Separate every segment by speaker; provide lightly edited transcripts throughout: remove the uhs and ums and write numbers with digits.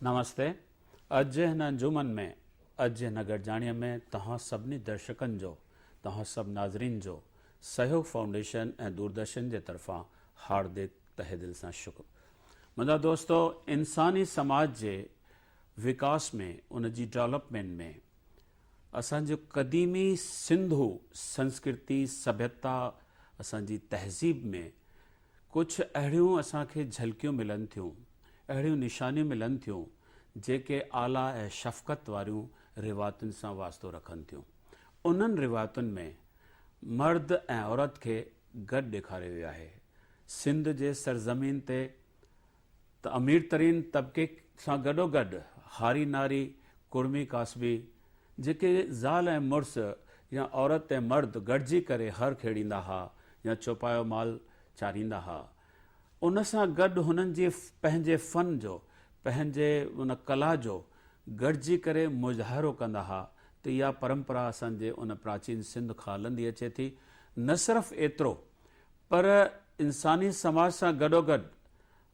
Speaker 1: نمستي اڄ جي هن انجمن ۾ اڄ جي هن گڏجاڻيء ۾ توهان سڀني درشڪن جو توهان سڀ ناظرين جو سهيوگ فائونڊيشن ۽ دوردرشن جي طرفان هاردڪ تهه دل سان شڪر منهنجا دوستو انساني سماج جي وڪاس ۾ ان جي ڊولپمينٽ ۾ اسان جو قديمي سنڌو سنسڪرتي سڀيتا اسان جي تهذيب ۾ ڪجهه اهڙيون اسان کي جهلڪيون ملن ٿيون، اهڙيون نشانيون ملن ٿيون، جيڪي اعليٰ ۽ شفقت واريون روايتن سان واسطو رکن ٿيون. انهن روايتن ۾ مرد ۽ عورت کي گڏ ڏيکاريو ويو آهي. سنڌ جي سرزمين تي ته امير ترين طبقي سان گڏوگڏ هاري ناري، ڪڙمي ڪاسبي، جيڪي زال ۽ مڙس يا عورت ۽ مرد گڏجي ڪري هر کيڙيندا ها يا چوپايو مال چاريندا ها، ان سان گڏ هنن جي پنهنجي فن جو، پنهنجي ان ڪلا جو گڏجي ڪري مظاهرو ڪندا ها ته اها پرمپرا اسان جي ان پراچين سنڌ کان هلندي اچي ٿي. نه صرف ايترو پر انساني سماج سان گڏوگڏ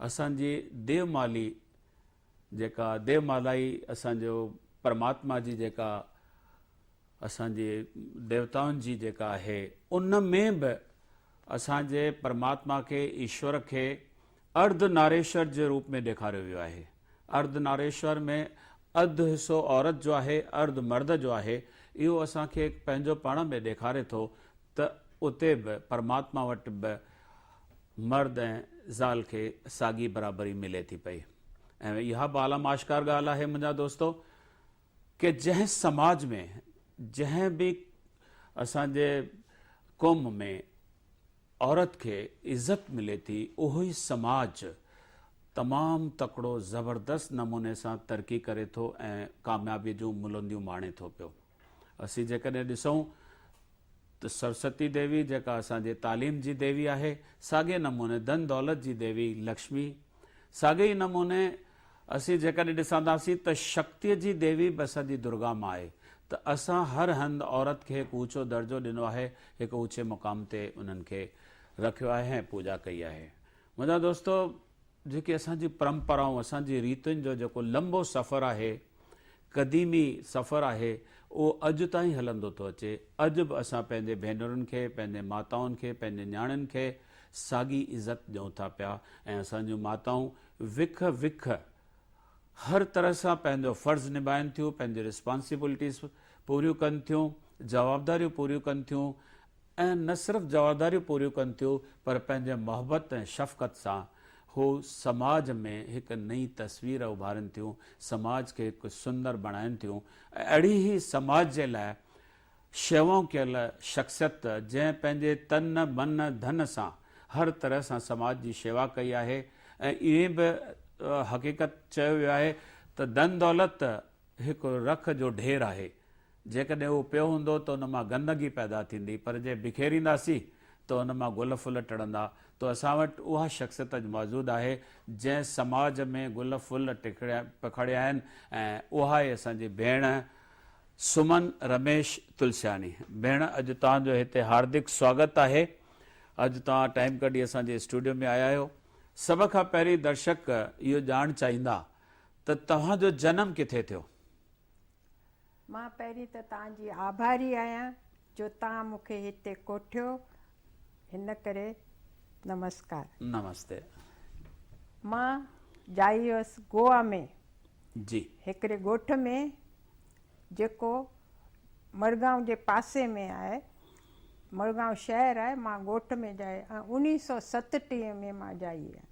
Speaker 1: اسان جي ديومالي جيڪا ديومالائي اسان جو پرماتما جي جيڪا اسان جي ديوتائن جي جيڪا آهي ان ۾ به اسان جي پرماتما کي ايشور کي ارڌ ناريشور جي روپ ۾ ڏيکاريو ويو آهي. ارڌ ناريشور ۾ اڌ حصو عورت جو آهي ارڌ مرد جو آهي اهو اسان کي پنهنجو پاڻ ۾ ڏيکاري ٿو ته اتي به پرماتما وٽ به مرد ۽ زال کي ساڳي برابري ملي ٿي پئي ۽ اها به عالم آشڪار ڳالهه آهي منهنجا دوستو ڪي جنهن سماج ۾ جنهن به اسان جي قوم ۾ عورت کي عزت ملي ٿي اهو ئي سماج تمام تڪڙو زبردست نموني سان ترقي ڪري ٿو ۽ ڪاميابي جون ملنديون ماڻي ٿو پيو. اسين جيڪڏهن ڏسون ته سرسوتي ديوي جيڪا اسان جي تعليم جي ديوي آهي، ساڳئي نموني ڌن دولت جي ديوي لڪشمي، ساڳئي ئي نموني اسين جيڪڏهن ڏسنداسين ته شڪتيء جي ديوي به اسان جي درگا مان آهي ته اسان هر هنڌ عورت کي هڪ اوچو درجو ڏنو آهي، هڪ اوچي مقام تي انهن کي رکيو آهي ۽ پوڄا ڪئي آهي. منهنجا دوستو! جيڪي اسان جي پرمپرائون، اسان جي ريتن جو جيڪو لنبو سفر آهي، قديمي سفر آهي، اهو اڄ تائين هلندو ٿو اچي. اڄ به اسان پنهنجي ڀينرن کي، پنهنجي ماتائن کي، پنهنجي نياڻين کي ساڳي عزت ڏيون ٿا پيا ۽ اسان جون ماتائون وک وک هر طرح سان پنهنجو فرض نڀائن ٿيون، پنهنجي ريسپانسبلٽيز پوريون ڪن ٿيون، جوابداريون پوريون ڪن ٿيون ۽ نه صرف جوابداريون پوريون ڪن ٿيون پر پنهنجي محبت ۽ شفقت سان هو سماج ۾ هڪ نئين تصوير اڀارين ٿيون، سماج کي هڪ سندر بڻائين ٿيون ۽ اهڙي ئي سماج جي لاء شيوائون ڪيل شخصيت جنهن پنهنجي تن، من، ڌن سان هر طرح سان سماج جي شيوا ڪئي آهي ۽ ائين به حقيقت چيو ويو آهي ته ڌن دولت هڪ رک جو ڍير آهي جيڪڏهن اهو پيو هوندو ته ان مان گندگي پيدا ٿيندي پر جي بکيرينداسين ته ان مان گل ڦل ٽڙندا ته اسان وٽ اها شخصيت اڄ موجود آهي جنهن سماج ۾ گل ڦل پکڙيا آهن ۽ اها آهي اسان جي ڀيڻ سمن رميش تلسياڻي. ڀيڻ اڄ توهان جو هتي هاردڪ سواگت آهي. اڄ توهان ٽائيم ڪڍي اسان جي اسٽوڊيو ۾ آيا آهيو. سڀ کان پهرين درشڪ اهو ڄاڻ چاهيندا ته توهان جو جنم ڪٿي ٿيو؟
Speaker 2: مان پهرين ته توهان جي آڀاري آهيان جو توهان مون کي هتي ڪوٺيو هن ڪري نمسڪار.
Speaker 1: نمستي.
Speaker 2: مان ڄائي هيس گوا ۾.
Speaker 1: جي.
Speaker 2: هڪڙي ڳوٺ ۾ جيڪو مڙگائون جي پاسي ۾ آهي، مڙگائون شهر آهي، مان ڳوٺ ۾ ڄائي ۽ اڻيهه سو ستٽيهه ۾ مان ڄائي آهيان.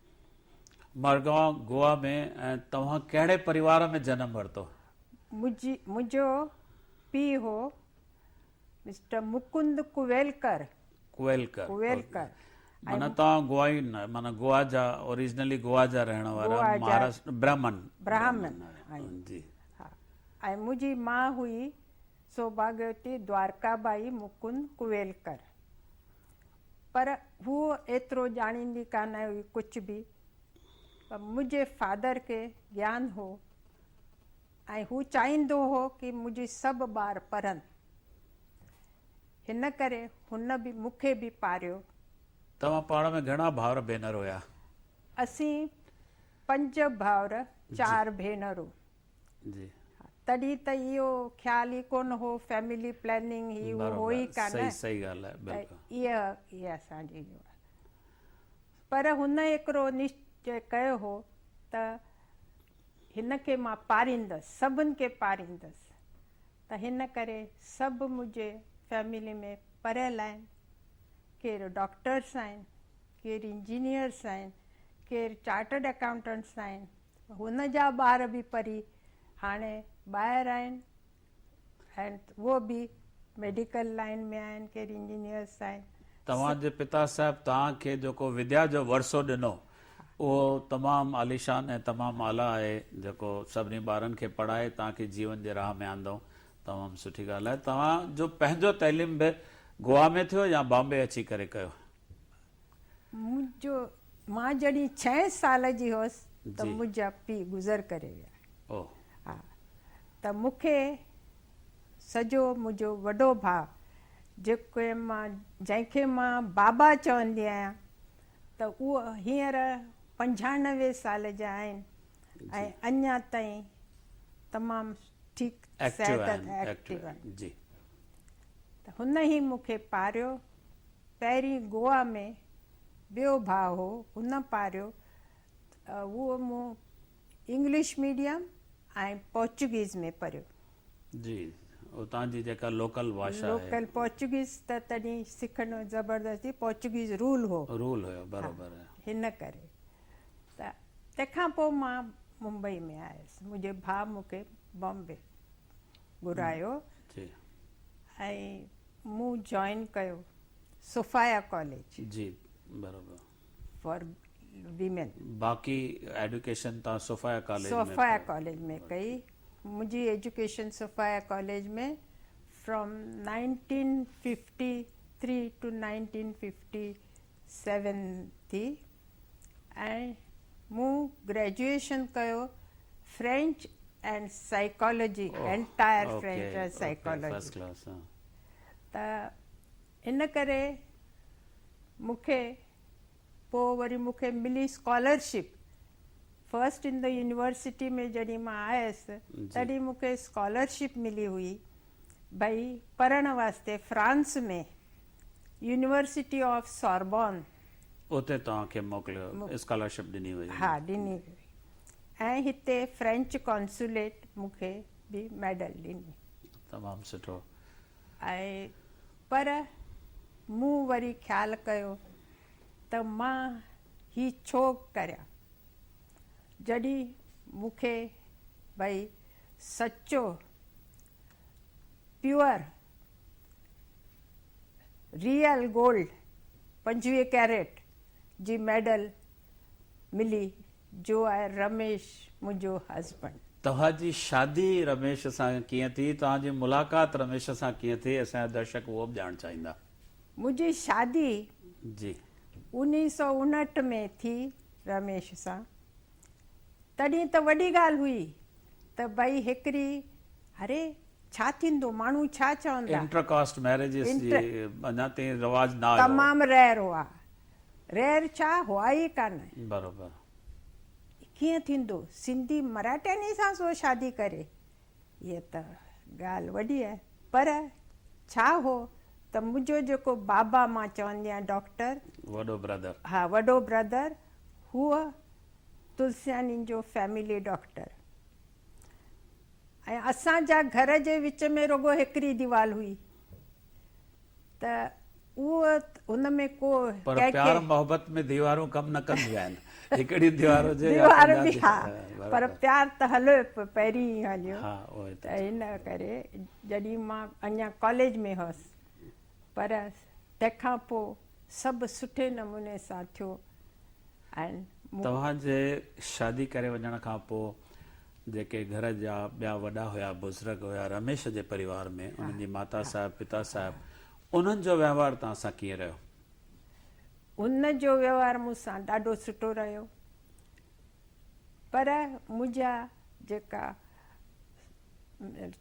Speaker 1: مڙگائون گوا ۾ ۽ توهان ڪهڙي پريوار ۾ جنم ورتو؟
Speaker 2: منهنجي منهنجو پيء هو مسٽر مڪند ڪويلڪر.
Speaker 1: ڪويلڪر.
Speaker 2: ڪويلڪر.
Speaker 1: معنيٰ توهان گوائي نه معنيٰ گوا جا اوريجنلي گوا جا رهڻ وارا مهاراشٽر برهمن
Speaker 2: برهمن آهيون
Speaker 1: جي
Speaker 2: ها ۽ منهنجي ماء هئي سوڀاڳيوتي دوارڪا ٻائي مڪند ڪويلڪر پر هوء ايترو ڄاڻيندي ڪانه هئي ڪجهه به پر منهنجي فادر کي گيان هو ۽ هو چاهيندو هو ڪي منهنجي سڀ ٻار پڙهن. هن ڪري هن به مون کي به پاريو.
Speaker 1: توهان پاڻ ۾ گهڻا ڀائر ڀينر هيا؟
Speaker 2: اسين پنج ڀائر چار ڀينرون.
Speaker 1: جي.
Speaker 2: تڏهن ته اهو خيال ئي ڪونه هو فيملي پلاننگ هي هو هو ئي ڪانه.
Speaker 1: صحيح صحيح ڳالهه آهي بلڪل.
Speaker 2: ته اها اها اسان جي اهو آهي. پر هن هڪڙو نشچي ڪيو هو ته هن کي مان پاريندس سڀن کي پاريندس ته هن ڪري سڀ منهنجي فيملي ۾ پڙهيل آهن ڪير ڊاڪٽرس آهن ڪير انجنيئرس آهن ڪير چارٽرڊ اڪائونٽنٽس آهن هن جا ٻار به پڙهي هاڻي ٻاهر آهن ۽ اهو به ميڊيڪل لائن ۾ آهن ڪير انجنيئرس آهن.
Speaker 1: توهان جي پتا صاحب توهان کي جيڪو وديا جو ورثو ڏنو اهو تمام عاليشان ۽ تمام اعليٰ آهي جيڪو سڀني ٻارن کي پڙهائي توهان کي جيون جي راهه ۾ آندائون تمام سٺي ڳالهه آهي توهان جو پنهنجو تعليم به گوا ۾ ٿيو يا بامبي اچي ڪري ڪيو؟
Speaker 2: منهنجو مان جڏهن ڇهين سال جي هيس ته منهنجا پيء گذر ڪري ويا. ها ته مون کي سڄو منهنجو وڏو ڀاء جيڪي مان جنهن کي مان بابا چوندي آهيان ته اهو هينئر 95 سال جا آهن ۽ اڃا تائين تمام ٺيڪ صحت ايڪٽو آهن.
Speaker 1: جي.
Speaker 2: ته هن ئي مون کي پاريو. پهرين گوا ۾ ٻيو ڀاء هو هن پاريو اهو مون انگلش ميڊيم ۽ پورچوگيز ۾ پڙهيو.
Speaker 1: جي اتان جي جيڪا لوڪل ڀاشا آهي.
Speaker 2: لوڪل پورچوگيز ته تڏهن سکڻ زبردستي پورچوگيز رول هو.
Speaker 1: رول هيو برابر.
Speaker 2: هن ڪري ته تنهن کان پوء مان ممبئي ۾ آيس منهنجي ڀاء مون کي بامبي گهرايو
Speaker 1: جي
Speaker 2: ۽ مون جوائن ڪيو سوفايا ڪاليج.
Speaker 1: جي برابر.
Speaker 2: For women.
Speaker 1: باقي ايڊيوڪيشن توهان سوفايا ڪاليج ۾
Speaker 2: سوفايا ڪاليج ۾ ڪئي. منهنجي ايجوڪيشن سوفايا ڪاليج ۾ فرام 1953 ٽو 1957 ٿي ۽ مون گريجوئيشن ڪيو French and psychology entire French and psychology ته ان ڪري مون کي پوء وري مون کي ملي scholarship first in the university ۾ جڏهن مان آيس تڏهن مون کي اسڪالرشپ ملي هئي ڀئي پڙهڻ واسطي فرانس ۾ يونيورسٽي آف سوربون
Speaker 1: اتي توهان کي موڪليو اسڪالرشپ ڏني وئي
Speaker 2: ها ڏني وئي ۽ هتي فرينچ ڪونسوليٽ مون کي به ميڊل ڏني.
Speaker 1: تمام سٺو.
Speaker 2: ۽ پر مون وري خيال ڪيو ته مان هي ڇو ڪريان جڏهن مون کي ڀئي سچو پيور ريئل گولڊ 25 ڪيريٽ جي ميڊل ملي جو آهي رميش منهنجو هسبنڊ.
Speaker 1: توهان جي شادي رميش سان ڪيئن ٿي؟ توهان جي ملاقات رميش سان ڪيئن ٿي؟ اسان جا درشڪ اهو به ڄاڻڻ چاهيندا.
Speaker 2: منهنجي شادي
Speaker 1: جي.
Speaker 2: 1959 ۾ ٿي رميش سان. تڏهن ته وڏي ڳالهه هئي ته ڀئي هڪڙي اري ڇا ٿيندو ماڻهو ڇا چوندا.
Speaker 1: انٽر ڪاسٽ ميريجز جي اڃا تائين رواج نه آيو هو.
Speaker 2: تمام ريئر هئا. ريئر ڇا هئا ئي ڪانه.
Speaker 1: برابر.
Speaker 2: ڪيئن ٿيندو سنڌي مراٺياني سان سو شادي ڪري هيء ته ڳالهه وڏي آهي پر ڇا هو ته منهنجو جيڪو بابا مان چوندي آهيان ڊاڪٽر.
Speaker 1: وڏو برادر.
Speaker 2: ها وڏو برادر هو تلسيانين جو فيملي ڊاڪٽر ۽ اسان جا گهر جي وچ ۾ رڳو هڪڙي ديوال هئي ته اهو ان ۾ ڪو
Speaker 1: پر پيار محبت ۾ ديوارون ڪم نه ڪنديون آهن هڪڙي ديوار هجي
Speaker 2: يا ديوار به ها پر پيار ته هليو پيو پهرين ئي هليو ها اهو ته ان ڪري جڏهن مان اڃا ڪاليج ۾ هئس پر تنهن کان پوء سڀ سٺي نموني سان ٿيو ۽
Speaker 1: مون. توهان جي شادي ڪري وڃڻ کان پوء جيڪي گهر جا ٻيا وڏا هيا، بزرگ هيا رميش جي پريوار ۾ انهن جي ماتا صاحب، پتا صاحب انهن جو وهنوار توهان سان ڪيئن رهيو؟
Speaker 2: ان جو وهنوار مون سان ڏاڍو سٺو رهيو پر منهنجا جيڪا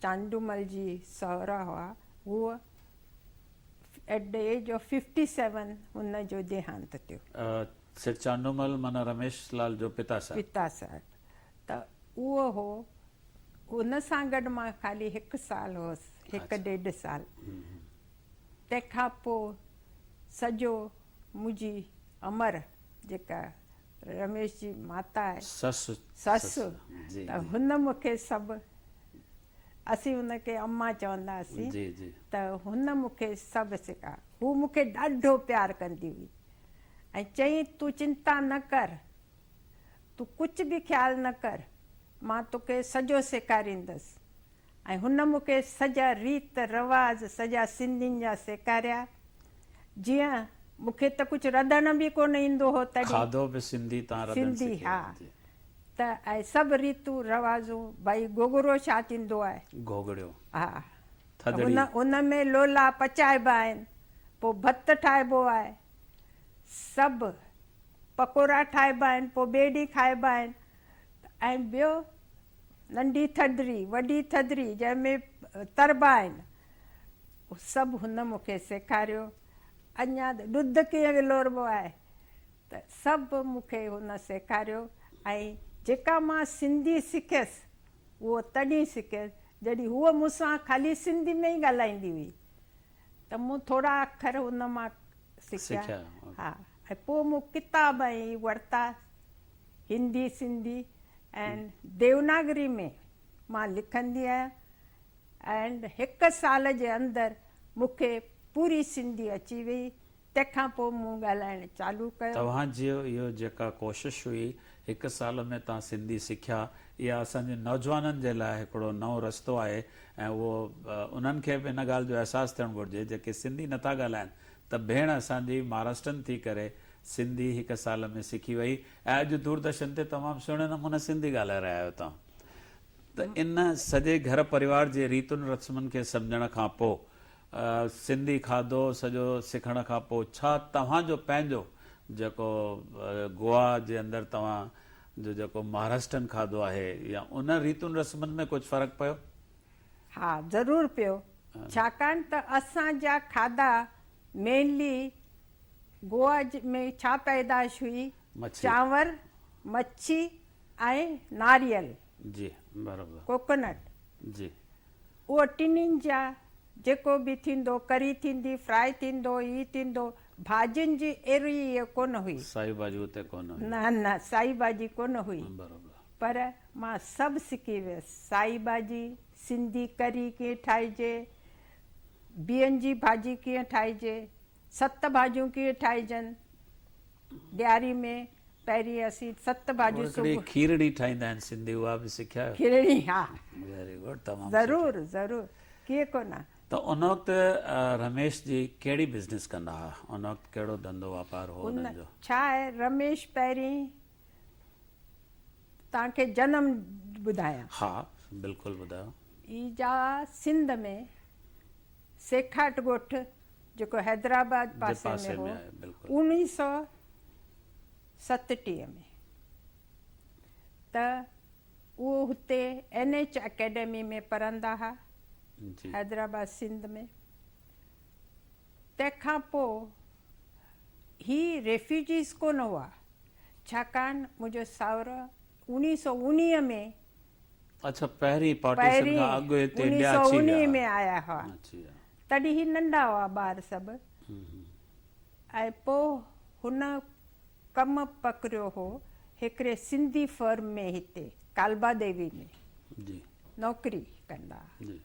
Speaker 2: چانڊومل جي سهرا هئا هو at the age of 57 هن جو ديهانت ٿيو.
Speaker 1: سيٺ چانڊومل معنيٰ رميش لال جو پتا صاحب.
Speaker 2: پتا صاحب ته اهو هو. ان سان گڏ مان خالي هڪ سال هوس، هڪ ڏيڍ سال. تنهن کان پوء سڄو منهنجي امر جيڪا رميش جي ماتا آهي،
Speaker 1: سس،
Speaker 2: سس، ته هن مون کي سڀ، اسين هن کي اما چوندا هئاسين، ته هن مون کي سڀ سکا. هو مون کي ڏاڍو پيار ڪندي هئي ۽ چيائين تون چنتا نه ڪر، تون ڪجهه به خيال نه ڪر، مان توکي سڄو سيکاريندس. ۽ هن مون کي سڄا ريت رواج سڄا سنڌين جا سيکاريا. جيئن مون کي ته ڪجهه رڌڻ به ڪونه ايندو هو تڏهن.
Speaker 1: کاڌو به سنڌي تان رڌڻ
Speaker 2: سنڌي
Speaker 1: سکي
Speaker 2: ها ته ۽ سڀ ريتون رواجون ڀائي گوگڙو ڇا ٿيندو آهي.
Speaker 1: گوگڙيو.
Speaker 2: ها
Speaker 1: ٿڌڙي.
Speaker 2: ان ان ۾ لولا پچائبا آهن پوء ڀت ٺاهبو آهي سڀ پڪوڙا ٺاهبا آهن پوء ٻئي ڏينهن کائبا آهن ۽ ٻيو ننڍي ٿڌڙي، وڏي ٿڌڙي جنهن ۾ تربا آهن، اهو سڀ هن مون کي سيکاريو. اڃا ته ڏڌ ڪيئن ولوربو آهي ته سڀ مون کي هن سيکاريو ۽ جيڪا مان سنڌي سکيس اهو تڏهن سکيس جڏهن هوء مون سان خالي سنڌي ۾ ئي ڳالهائيندي هئي ته مون ٿورا اکر هن مان سکيا. ها ۽ پوء مون ڪتاب ۽ هي ورتا هندي سنڌي ۽ ديوناگري ۾ مان لکندي آهيان ۽ هڪ سال جي اندر مون کي پوري سنڌي اچي وئي تنهن کان پوء مون ڳالهائڻ چالو ڪيو.
Speaker 1: توهان جي اهو جيڪا ڪوشش هئي هڪ سال ۾ توهان سنڌي سکيا اها اسان جي نوجوانن جي لاء هڪڙو نئون رستو آهي ۽ اهو انهن کي به ان ڳالهه جو احساس ٿيڻ گهرجي جيڪي سنڌي نٿا ڳالهائن ته ڀيڻ اسان جي مهاراشٽرن ٿي ڪري سنڌي هڪ سال ۾ سکي وئي ۽ اڄ دوردرشن تي تمام سهڻي نموني سنڌي ڳالهائي رهيا آهيو توهان ته ان سڄي گهر پريوار جي ريتن رسمن کي سمجهڻ کان پوء سنڌي کاڌو سڄو سکڻ کان پوء ڇا توهان جو پنهنجو جيڪو گوا جي اندر توهان جو جيڪو مهاراشٽرن کاڌو آهي يا ان ريتن رسمن ۾ ڪجهه فرق پيو؟
Speaker 2: ها ضرور پيو ڇاڪاڻ ته اسان جا کاڌا مينلي گوا ۾ ڇا پيدائش هئي چانور، مڇي ۽ ناريل،
Speaker 1: جي برابر،
Speaker 2: ڪوڪونٽ،
Speaker 1: جي
Speaker 2: اهو ٽنهين جا جيڪو به ٿيندو ڪري ٿيندي، فرائي ٿيندو، هي ٿيندو، ڀاڄين جي اهڙي اهي ڪونه هئي.
Speaker 1: سائي ڀاڄي اتي ڪونه هئي.
Speaker 2: نه نه سائي ڀاڄي ڪونه هئي.
Speaker 1: برابر.
Speaker 2: پر مان سڀ سکي ويس، سائي ڀاڄي، سنڌي ڪري ڪيئن ٺاهجي، بيهن جي ڀاڄي ڪيئن ٺاهجي، ست ڀاڄيون ڪيئن ٺاهجن، ڏياري ۾ پهرين اسين ست ڀاڄيون
Speaker 1: هڪڙي
Speaker 2: صبح.
Speaker 1: کيرڻي ٺاهيندا آهن سنڌي اها به سکيا آهيو؟
Speaker 2: کيرڻي ها.
Speaker 1: ويري گڊ تمام سٺي.
Speaker 2: ضرور ضرور ڪيئن ڪونه.
Speaker 1: ته ان وقت رميش جي ڪهڙي بزنس ڪندا ها؟ ان وقت ڪهڙو ڌنڌو واپار هو انهن جو؟
Speaker 2: ڇا آهي رميش پهرين توهان کي جنم ٻڌايان.
Speaker 1: ها بلڪل ٻڌايو.
Speaker 2: هي جا سنڌ ۾ سيکاٽ ڳوٺ جيڪو حيدرآباد پاسي ۾ هو 1937 ۾ ته اهو هتي اين ايڇ اڪيڊمي ۾ پڙهندا ها حيدرآباد سنڌ ۾ تنهن کان پوء هي ريفيوجيز ڪونه هئا ڇاڪاڻ منهنجو ساهرو 1919 ۾
Speaker 1: اڇا پهرين پارٽيشن کان اڳ هتي انڊيا اچي ويا
Speaker 2: 1919 ۾ آيا هئا تڏهن هي ننڍا هئا ٻار سڀ ۽ پوء هن ڪم پڪڙيو هو هڪڙي سنڌي فرم ۾ هتي ڪالبا ديوي ۾ نوڪري ڪندا هئا.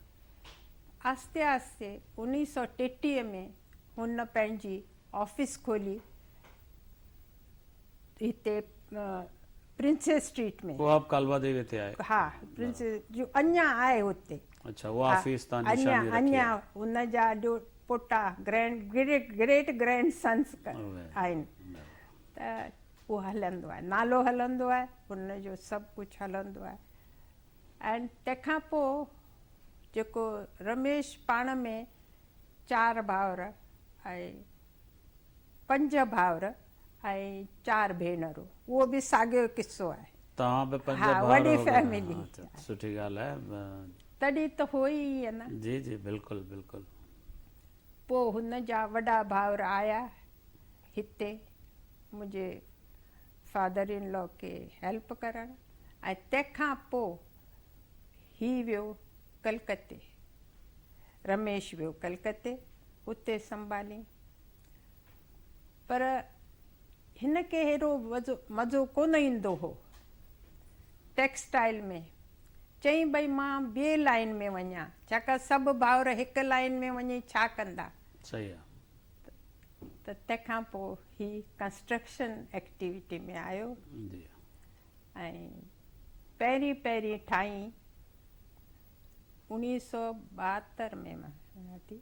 Speaker 2: آهستي آهستي 1933 ۾ هن پنهنجي آفيس کولي هتي پرنسيس اسٽريٽ ۾.
Speaker 1: اها به ڪالبا ديوي تي آهي؟
Speaker 2: ها پرنسيس جو اڃا آهي هتي.
Speaker 1: اڇا اها آفيس تان نشاني رکي
Speaker 2: آهي. اڃا هن جا جو پوٽا گرينڊ گريٽ گرينڊ سنس آهن ته اهو هلندو آهي نالو هلندو آهي هن جو سڀ ڪجهه هلندو آهي ۽ تنهن کان پوء جيڪو رميش پاڻ ۾ چار ڀائر ۽ پنج ڀائر ۽ چار ڀينرون اهو به ساڳيو قصو آهي.
Speaker 1: توهان به پنج ڀائر
Speaker 2: وڏي فيملي.
Speaker 1: سٺي ڳالهه آهي.
Speaker 2: تڏهن ته هو ئي ائين نه.
Speaker 1: جي جي بلڪل بلڪل.
Speaker 2: پوء هن جا وڏا ڀائر آيا هتي منهنجي فادر ان لا کي هيلپ ڪرڻ ۽ تنهن کان پوء هي ويو ڪلڪتي، رميش ويو ڪلڪتي، اتي سنڀالين. پر هن کي هيڏو مزو ڪونه ايندو هو ٽيڪسٽائل ۾. چيائين ڀئي مان ٻي لائين ۾ وڃان، ڇاڪاڻ سڀ ڀائر هڪ لائين ۾ وڃي ڇا ڪندا.
Speaker 1: صحيح آ.
Speaker 2: ته تنهن کان پوء هي ڪنسٽرڪشن ايڪٽيوٽي ۾ آيو ۽ پهرين پهرين ٺاهين 1972 ۾ مان سمجهان ٿي.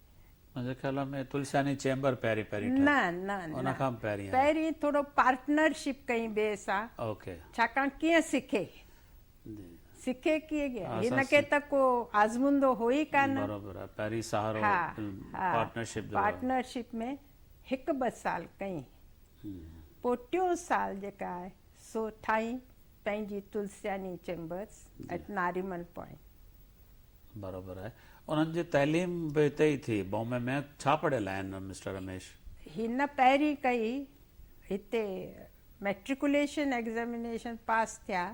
Speaker 1: منهنجي خيال ۾ تلسياني چيمبر پهرين پهرين ٺاهي.
Speaker 2: نه نه نه
Speaker 1: ان کان پهرين آهي.
Speaker 2: پهرين ٿورو پارٽنرشپ ڪئي ٻئي سان.
Speaker 1: اوڪي.
Speaker 2: ڇاڪاڻ ڪيئن سکي. سکي ڪيئن گيا هن کي ته ڪو آزمودو هو ئي ڪانه.
Speaker 1: برابر آهي پهرين سهارو پارٽنرشپ جو
Speaker 2: پارٽنرشپ ۾ هڪ ٻه سال ڪئي پوء ٽيون سال جيڪا آهي سو ٺاهي پنهنجي تلسياني چيمبرس ايٽ ناريمن پوائنٽ.
Speaker 1: برابر آهي انهن جي تعليم به هتي ئي ٿي بامبي ۾ ڇا پڙهيل آهن مسٽر رميش؟
Speaker 2: هن پهرين ڪئي هتي مئٽريڪوليشن ايگزامينيشن پاس ٿيا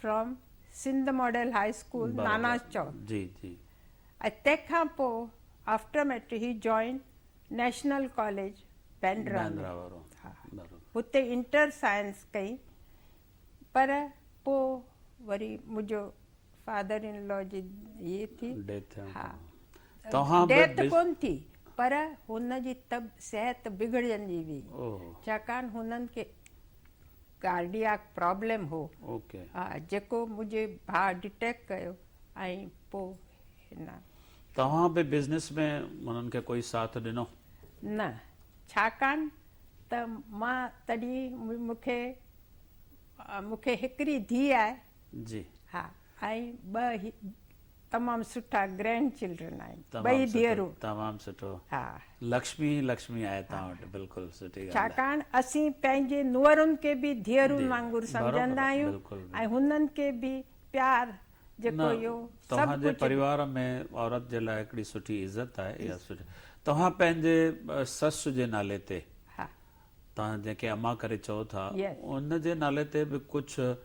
Speaker 2: from Sindh model high school Nana Chowk
Speaker 1: جي جي
Speaker 2: ۽ تنهن کان پوء after matric he join national college Bandra
Speaker 1: Bandra وارو
Speaker 2: ها هتي انٽر سائنس ڪئي پر پوء وري منهنجو فادر ان لا جي هي ٿي
Speaker 1: ڊيٿ
Speaker 2: ها
Speaker 1: توهان به
Speaker 2: ڊيٿ ڪون ٿي پر هن جي تب صحت بگڙجندي وئي ڇاڪاڻ هنن کي ڪارڊياڪ پرابلم هو
Speaker 1: اوڪي
Speaker 2: ها جيڪو منهنجي ڀاء ڊٽيڪٽ ڪيو ۽ پو هن
Speaker 1: توهان به بزنس ۾ هنن کي ڪوئي ساٿ ڏنو؟
Speaker 2: نه ڇاڪاڻ ته مان تڏهن مونکي مونکي هڪڙي ڌيء آهي
Speaker 1: جي
Speaker 2: ها ۽ ٻه تمام سٺا گرينڊ چلڊرن آهن ٻئي ڌيئرون.
Speaker 1: تمام سٺو
Speaker 2: ها
Speaker 1: لڪشمي ئي لڪشمي آهي توهان وٽ بلڪل سٺي ڳالهه آهي.
Speaker 2: ڇاڪاڻ اسين پنهنجي نوئرن کي به ڌيئرن وانگر سمجهندا آهيون ۽ هنن کي به پيار جيڪو اهو سڀ
Speaker 1: توهان جي پريوار ۾ عورت جي لاء هڪڙي سٺي عزت آهي اها سٺي توهان پنهنجي سس جي نالي تي
Speaker 2: ها
Speaker 1: توهان جنهن کي امان ڪري چئو ٿا ان جي نالي تي به ڪجهه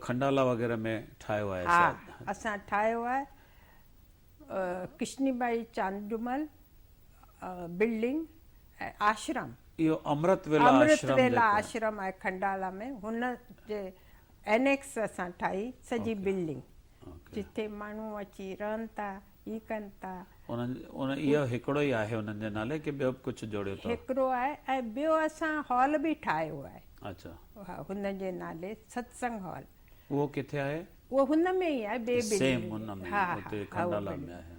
Speaker 1: کنڊالا وغيره ۾ ٺاهيو آهي
Speaker 2: ها اسان ٺاهيو آهي ڪشني ٻائي چاندومل بلڊنگ ۽ آشرم.
Speaker 1: اهو امرت ويلا آشرم
Speaker 2: امرت ويلا آشرم آهي کنڊالا ۾ هن جي انيڪس اسان ٺاهي سڄي بلڊنگ جتي ماڻهو اچي رهن ٿا هي ڪن ٿا.
Speaker 1: انهن ان اهو هڪڙو ئي آهي انهن جي نالي ڪي ٻيو به ڪجهه جوڙيو اٿو؟
Speaker 2: هڪڙو آهي ۽ ٻيو اسان هال به ٺاهيو آهي.
Speaker 1: اڇا.
Speaker 2: ها هن جي نالي ستسنگ هال.
Speaker 1: اهو ڪٿي آهي؟
Speaker 2: اهو هن ۾ ئي آهي ٻي بلڊنگ
Speaker 1: سيم هن ۾ ئي اتي کنڊالا ۾ آهي.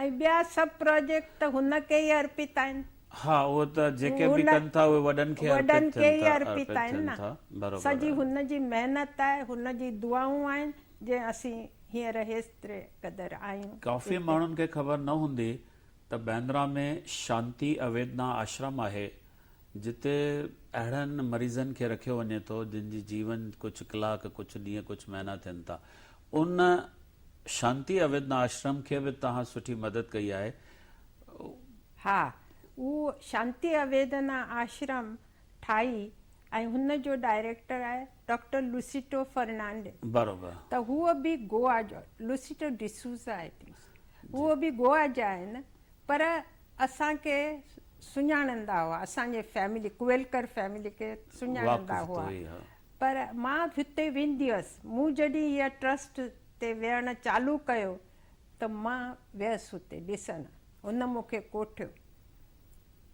Speaker 2: ۽ ٻيا سڀ پراجيڪٽ ته هن کي ئي ارپت آهن.
Speaker 1: ها اهو ته جيڪي به ڪن ٿا اهي وڏن کي
Speaker 2: وڏن کي ئي ارپت آهن نه.
Speaker 1: بروبر.
Speaker 2: سڄي هن جي محنت آهي هن جي دعائون آهن جنهن اسين هينئر هيستري قدر آهيون.
Speaker 1: ڪافي ماڻهن کي خبر نه هوندي ته بيندرا ۾ شانتي اويدنا آشرم آهي جتي اهڙن مريضن کي رکيو وڃي ٿو جن جي جيون ڪجهه ڪلاڪ ڪجهه ڏينهن ڪجهه مهينا ٿين ٿا ان شانتي اويدنا آشرم کي به توهان سٺي مدد ڪئي آهي.
Speaker 2: ها اهو شانتي اويدنا آشرم ٺاهي ۽ هن جو ڊائريڪٽر آهي ڊاڪٽر لوسيٽو فرنانڊيز.
Speaker 1: بروبر.
Speaker 2: ته هو به گوا جو لوسيٽو ڊيسوزا I think هو به گوا جا آهن پر اسان کي سڃاڻندا هئا اسان جي فيملي ڪويلڪر فيملي کي سڃاڻندا هئا پر مان هتي ويندي هيس مون جڏهن هيء ٽرسٽ تي ويهڻ چالو ڪيو ته مان ويس هتي ڏسڻ هن مون کي ڪوٺيو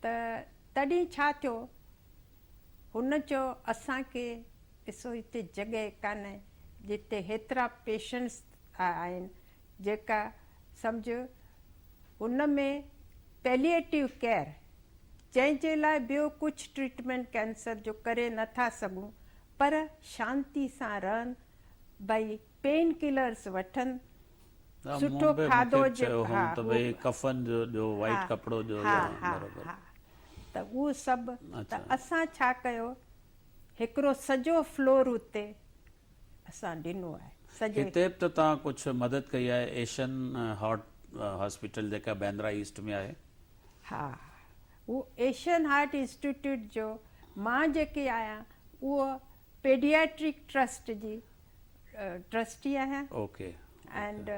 Speaker 2: ته تڏهن ڇا ٿيو هن چيو اسان کي ڏسو هتي جڳهه ڪانهي جتي هيترا پيشنٽس آهن جيڪا سمجهه ان ۾ پيليئيٽو ڪيئر جنهن جي لاء ٻيو ڪجهه ٽريٽمينٽ ڪينسر جو ڪري نه ٿا سگهون پر شانتي سان رهن ڀئي پين ڪلرس وٺن سٺو کاڌو
Speaker 1: ها ڪفن جو ڏيو وائيٽ ڪپڙو ڏيو
Speaker 2: ها ها ها ته اهو سڀ ته اسان ڇا ڪيو هڪڙو سڄو فلور اتي اسان ڏنو آهي سڄي.
Speaker 1: هتي به ته توهان ڪجهه مدد ڪئي آهي ايشن هارٽ هاسپيٽل جيڪا بيندرا ايسٽ ۾ آهي.
Speaker 2: ها اهو ايشين هارٽ انسٽيٽيوٽ جو مان جيڪي آهيان اهو پيڊياٽرڪ ٽرسٽ جي ٽرسٽي آهيان.
Speaker 1: اوڪي.
Speaker 2: اينڊ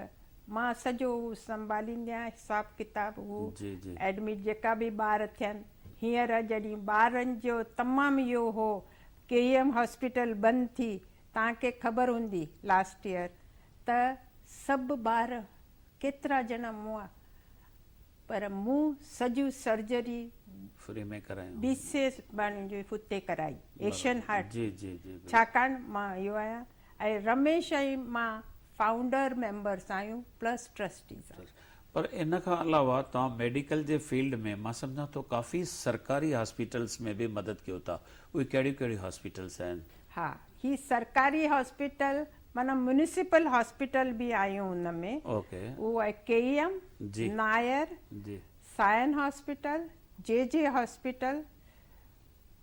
Speaker 2: مان سڄو هو سنڀاليندي آهيان حساب ڪتاب هو
Speaker 1: جي جي.
Speaker 2: ايڊمٽ جيڪا به ٻار ٿين. هينئر جڏهن ٻارن جو تمام اهو هو ڪي ايم هاسپيٽل بند ٿي توهان کي خبر هوندي لاسٽ ايئر ته سڀ ٻار ڪيترا ڄڻا مئا پر مون سڄيون سرجري
Speaker 1: فري ۾ ڪرايون
Speaker 2: بي سي ماڻهن جي هتي ڪرائي ايشين هارٽ
Speaker 1: جي جي جي
Speaker 2: ڇاڪاڻ مان اهو آهيان ۽ رميش ۽ مان فائونڊر ميمبرس آهيون پلس ٽرسٽيز آهيون.
Speaker 1: پر ان کان علاوه توهان ميڊيڪل جي فيلڊ ۾ مان سمجهان ٿو ڪافي سرڪاري هاسپيٽلس ۾ به مدد ڪيو ٿا اهي ڪهڙيون ڪهڙيون هاسپيٽلس آهن؟
Speaker 2: ها هي سرڪاري هاسپيٽل معنيٰ ميونسپل هاسپيٽل به آهيون ان ۾
Speaker 1: اوڪي
Speaker 2: اهو آهي ڪي اي ايم،
Speaker 1: جي
Speaker 2: نائر،
Speaker 1: جي
Speaker 2: Sion hospital, J J hospital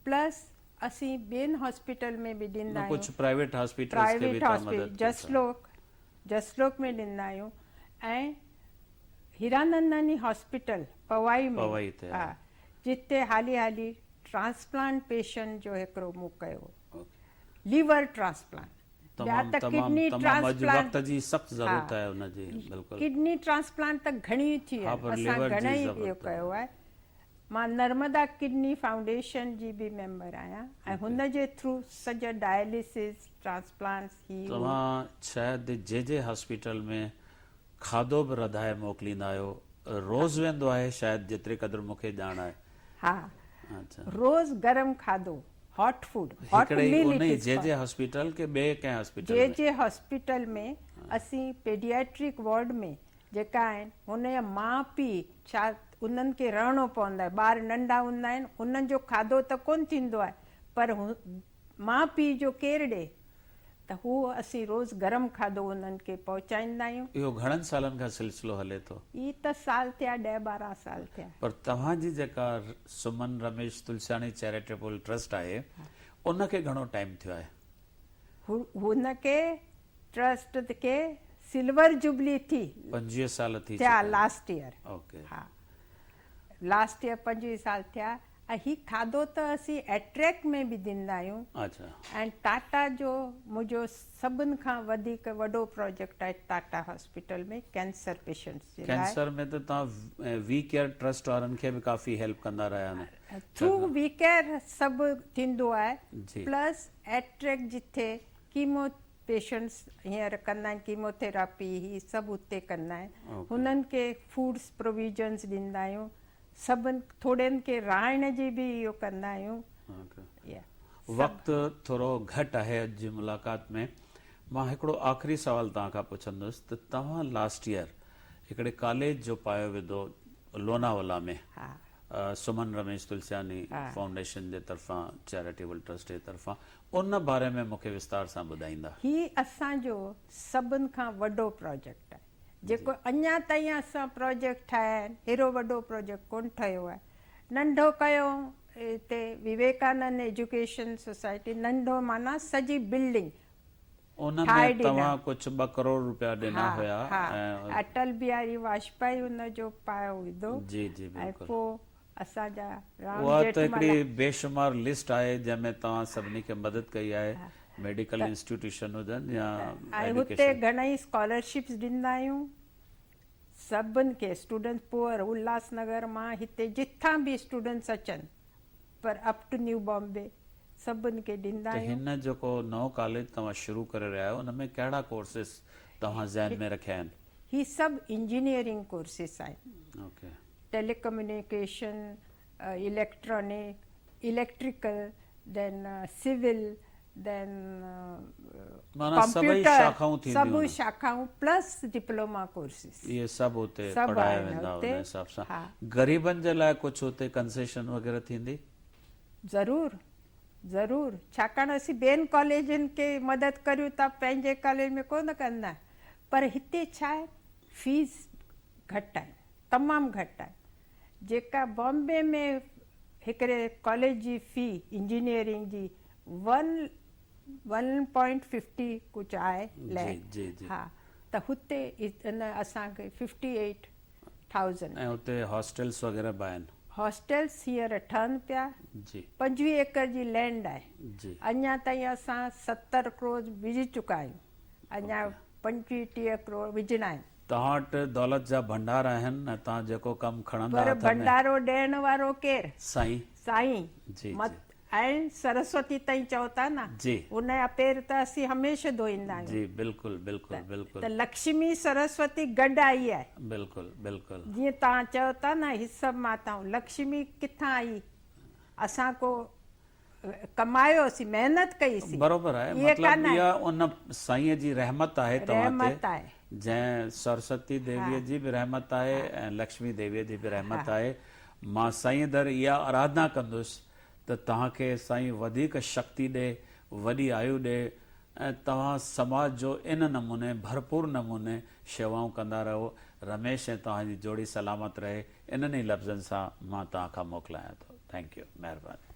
Speaker 2: plus اسين ٻين هاسپيٽل ۾ به ڏيندا آهيون.
Speaker 1: ڪجهه پرائيويٽ هاسپيٽلس کي به توهان مدد ڪيو ٿا.
Speaker 2: جسلوڪ جسلوڪ ۾ ڏيندا آهيون ۽ هيراننداني هاسپيٽل پوائي ۾
Speaker 1: پوائي تي
Speaker 2: ها جتي حالي حالي ٽرانسپلانٽ پيشنٽ جو هڪڙو مون ڪيو ليور ٽرانسپلانٽ ٻيا
Speaker 1: تمام
Speaker 2: ته
Speaker 1: تمام
Speaker 2: ڪڊني
Speaker 1: تمام اڄ
Speaker 2: ٽرانسپلانٽ
Speaker 1: وقت جي سخت
Speaker 2: ها
Speaker 1: ضرورت آهي ان جي بلڪل
Speaker 2: ڪڊني ٽرانسپلانٽ ته گهڻي ٿي
Speaker 1: ها
Speaker 2: آهن
Speaker 1: پر
Speaker 2: اسان
Speaker 1: ليور جي
Speaker 2: گهڻا ئي اهو
Speaker 1: ضرورت
Speaker 2: ڪيو آهي مان نرمدا ڪڊني فائونڊيشن جي به ميمبر آهيان ۽ هن جي ٿرو سڄا ڊائليسز ٽرانسپلانٽس هي هو.
Speaker 1: توهان شايد جي جي هاسپيٽل ۾ کاڌو به رڌائي موڪليندا آهيو روز ويندو آهي شايد جيتري قدر مون کي ڄاڻ آهي.
Speaker 2: ها
Speaker 1: اڇا.
Speaker 2: روز گرم کاڌو هاٽ فوڊ هاٽ
Speaker 1: هڪڙي
Speaker 2: ميل
Speaker 1: انهي
Speaker 2: it is
Speaker 1: جي
Speaker 2: ڪالڊ.
Speaker 1: جي هاسپيٽل ڪي ٻئي ڪنهن هاسپيٽل
Speaker 2: جي
Speaker 1: ۾؟
Speaker 2: جي هاسپيٽل ۾ اسين پيڊياٽرڪ وارڊ ۾ جيڪا آهن هن جا ماء پيء ڇا انهن کي رهڻو پوندو آهي ٻار ننڍا هوندا آهن انهن جو کاڌو ته ڪونه ٿيندو آهي پر ماء پيء جو ڪير ڏي ته هو اسين روز گرم کاڌو انهن کي پهچائيندا آهيون.
Speaker 1: اهو گهڻن سالن کان سلسلو هلي ٿو؟
Speaker 2: هي ته سال ٿيا ڏهه 12 سال ٿيا.
Speaker 1: پر توهان جي جيڪا سمن رميش تلسياڻي چيريٽيبل ٽرسٽ آهي ان کي گهڻو ٽائيم ٿيو آهي؟
Speaker 2: هن کي ٽرسٽ کي سلور جوبلي ٿي.
Speaker 1: 25 سال ٿي چڪا
Speaker 2: ٿيا
Speaker 1: آهن.
Speaker 2: Last year.
Speaker 1: اوڪي.
Speaker 2: ها لاسٽ ايئر 25 سال ٿيا ۽ هي کاڌو ته اسين ايٽريڪ ۾ به ڏيندا آهيون.
Speaker 1: اڇا.
Speaker 2: ۽ ٽاٽا جو منهنجو سڀن کان وڌيڪ وڏو پروجيڪٽ آهي ٽاٽا هاسپيٽل ۾ ڪينسر پيشنٽس جي لاء.
Speaker 1: ڪينسر ۾ ته توهان وي ڪيئر ٽرسٽ وارن کي به ڪافي هيلپ ڪندا رهيا آهيو.
Speaker 2: ٿرو وي ڪيئر سڀ ٿيندو آهي
Speaker 1: جي.
Speaker 2: پلس ايٽريڪ جٿي ڪيمو پيشنٽس هينئر ڪندا آهن ڪيمو ٿيراپي هي سڀ اتي ڪندا آهن هنن کي فوڊس پروويزنس ڏيندا آهيون سڀن ٿورين کي رهائڻ جي به اهو ڪندا آهيون.
Speaker 1: وقت ٿورو گهٽ آهي اڄ جي ملاقات ۾ مان هڪڙو آخري سوال توهان کان پڇندس ته توهان لاسٽ ايئر هڪڙي ڪاليج جو پايو وڌو لوناولا ۾ سمن رميش تلسياني فائونڊيشن جي طرفان چيريٽيبل ٽرسٽ جي طرفان ان باري ۾ مون کي وستار سان ٻڌائيندا.
Speaker 2: هي اسان جو سڀن کان وڏو پراجيڪٽ آهي جيڪو اڃا تائين اسان پراجيڪٽ ٺاهيا آهن هيڏو وڏو پراجيڪٽ ڪونه ٺهيو آهي ننڍو ڪيو هتي وويڪانند ايجوڪيشن سوسائٽي ننڍو معنيٰ سڄي بلڊنگ
Speaker 1: ان ۾
Speaker 2: ٺاهي ڏنا.
Speaker 1: توهان ڪجهه 2 ڪروڙ روپيا ڏنا
Speaker 2: ها
Speaker 1: هيا
Speaker 2: ها
Speaker 1: ۽
Speaker 2: اٽل بهاري واجپائي ان جو پايو وڌو
Speaker 1: جي جي
Speaker 2: ۽
Speaker 1: بلڪل.
Speaker 2: پوء اسان جا رام
Speaker 1: اها ته هڪڙي
Speaker 2: ڄيٺمل.
Speaker 1: بيشمار لسٽ آهي جنهن ۾ توهان سڀني کي مدد ڪئي آهي ميڊيڪل انسٽيٽيوشن هجن يا
Speaker 2: ۽ هتي
Speaker 1: ايڊيوڪيشن.
Speaker 2: گهڻئي اسڪالرشپس ڏيندا آهيون سڀن کي اسٽوڊنٽس پوئر الهاس نگر مان هتي جتان به اسٽوڊنٽس اچن پر اپ ٽو نيو بامبي سڀن کي ڏيندا
Speaker 1: ته
Speaker 2: آهيون.
Speaker 1: هن جيڪو نئون ڪاليج توهان شروع ڪري رهيا آهيو ان ۾ ڪهڙا ڪورسز توهان ذهن ۾ رکيا آهن؟
Speaker 2: هي سڀ انجنيئرنگ ڪورسز آهن.
Speaker 1: Okay.
Speaker 2: Telecommunication, electronic, electrical, then civil, then
Speaker 1: معنيٰ سڀئي
Speaker 2: ڪمپيوٽر،
Speaker 1: شاخائون ٿينديون
Speaker 2: سڀ
Speaker 1: ان.
Speaker 2: شاخائون پلس ڊپلوما ڪورسز.
Speaker 1: اهي سڀ اتي
Speaker 2: سڀ
Speaker 1: پڙهايا
Speaker 2: آهن
Speaker 1: ويندا
Speaker 2: اتي.
Speaker 1: ان حساب سان.
Speaker 2: ها.
Speaker 1: غريبن جي لاء ڪجهه اتي ڪنسيشن وغيره ٿيندي؟
Speaker 2: ضرور ضرور ڇاڪاڻ اسين ٻين ڪاليجن کي مدد ڪريون ٿا پنهنجي ڪاليج ۾ ڪونه ڪندا پر هتي ڇا آهي فيس گهٽ آهن تمام گهٽ آهي جيڪا بامبي ۾ هڪڙي ڪاليج جي في انجنيئرنگ جي ون 1.50 ڪجهه آهي ليک
Speaker 1: جي جي
Speaker 2: ها ته هتي ان اسان کي 58,000.
Speaker 1: ۽ اتي هاسٽلس وغيره به آهن؟
Speaker 2: هاسٽلس هينئر ٺهن پيا.
Speaker 1: جي.
Speaker 2: 25 ايڪڙ جي لينڊ آهي.
Speaker 1: جي.
Speaker 2: اڃا تائين اسان 70 ڪروڙ وجهي چڪا آهيون. اڃا 25 30 ڪروڙ وجهڻا آهن.
Speaker 1: توهان وٽ دولت جا ڀنڊار آهن ۽ توهان جيڪو ڪم کڻندا
Speaker 2: پر
Speaker 1: هٿ ۾.
Speaker 2: ڀنڊارو ڏيڻ وارو ڪير؟
Speaker 1: سائين.
Speaker 2: سائين.
Speaker 1: جي
Speaker 2: مت
Speaker 1: جي.
Speaker 2: ۽ سرسوتي تائين چئو ٿا نه.
Speaker 1: جي.
Speaker 2: ان جا پير ته اسين هميشه ڌوئيندا آهيون.
Speaker 1: جي بلڪل بلڪل بلڪل.
Speaker 2: ته لڪشمي سرسوتي گڏ آئي آهي.
Speaker 1: بلڪل بلڪل.
Speaker 2: جيئن توهان چئو ٿا نه هي سڀ ماتائون لڪشمي ڪٿان آئي؟ اسان ڪو ڪمايوسين محنت ڪئي سين.
Speaker 1: بروبر آهي
Speaker 2: اهي
Speaker 1: مطلب
Speaker 2: ڪانه
Speaker 1: اها ان سائين جي رحمت آهي توهان تي
Speaker 2: رحمت آهي.
Speaker 1: جنهن سرسوتي ديويء جي به رحمت آهي ۽ لڪشمي ديويء جي به رحمت آهي. مان سائين در اها آراڌنا ڪندس ته توهان کي سائين وڌيڪ شڪتي ڏي، وڏي آيو ڏي ۽ توهان سماج جو ان نموني ڀرپور نموني شيوائون ڪندا رهو. رميش ۽ توهان جي جوڙي سلامت رهي. انهن ئي لفظن سان مان توهان کان موڪلايان ٿو. Thank you. مهرباني.